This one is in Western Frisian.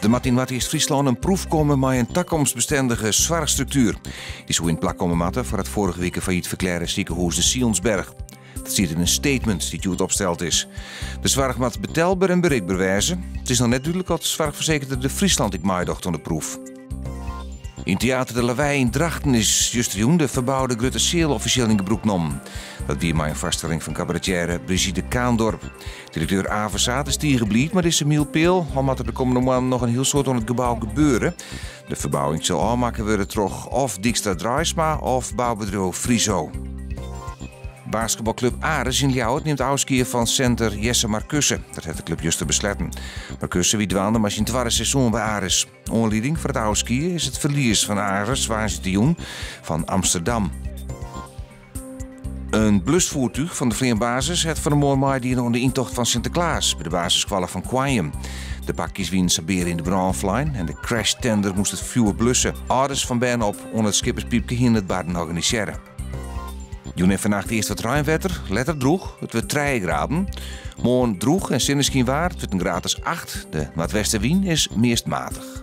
Der moat yn Noardeast-Fryslân in proef komme mei in takomstbestendige soarchstruktuer. Dy soe yn it plak komme moatte foar it foarige wike fallyt ferklearre sikehûs de Sionsberg. Dat stiet yn in statement dy't hjoed opsteld is. De soarch moat betelber en berikber wêze. It is noch net dúdlik oft soarchfersekerder De Friesland ek meidocht oan de proef. Yn Teater De Lawei yn Drachten is justerjûn de ferboude grutte seal offisjeel yn gebrûk nommen. Dat wie mei in foarstelling fan kabaretiêre Brigitte Kaandorp. Direkteur Avezaat is tige bliid mei dizze mylpeal, al moat der de kommende moannen noch in hiel soad oan it gebou gebeure. De ferbouwing sil ôfmakke wurde troch of Dykstra Draaisma of boubedriuw Friso. Basketbalklub Aris yn Ljouwert nimt ôfskie fan center Jesse Markusse. Dat hat de klup juster besletten. Markusse wie dwaande mei syn twadde seizoen by Aris. Oanlieding foar it ôfskie is it ferlies fan Aris woansdeitejûn fan Amsterdam. In blusfoertúch fan de fleanbasis hat fan 'e moarn meidien oan de yntocht fan Sinteklaas by de basisskoalle fan Koarnjum. De pakjes wienen sabeare yn de brân flein en de crashtender moast it fjoer blusse. Alders fan bern op oan it Skipperspiipke hiene it barren organisearre. Jûn en fannacht earst wat reinwetter, letter drûch. It wurdt 3 graden. Moarn drûch en sinneskynwaar. It wurdt in graad as 8. De noardwestewyn is meast matich.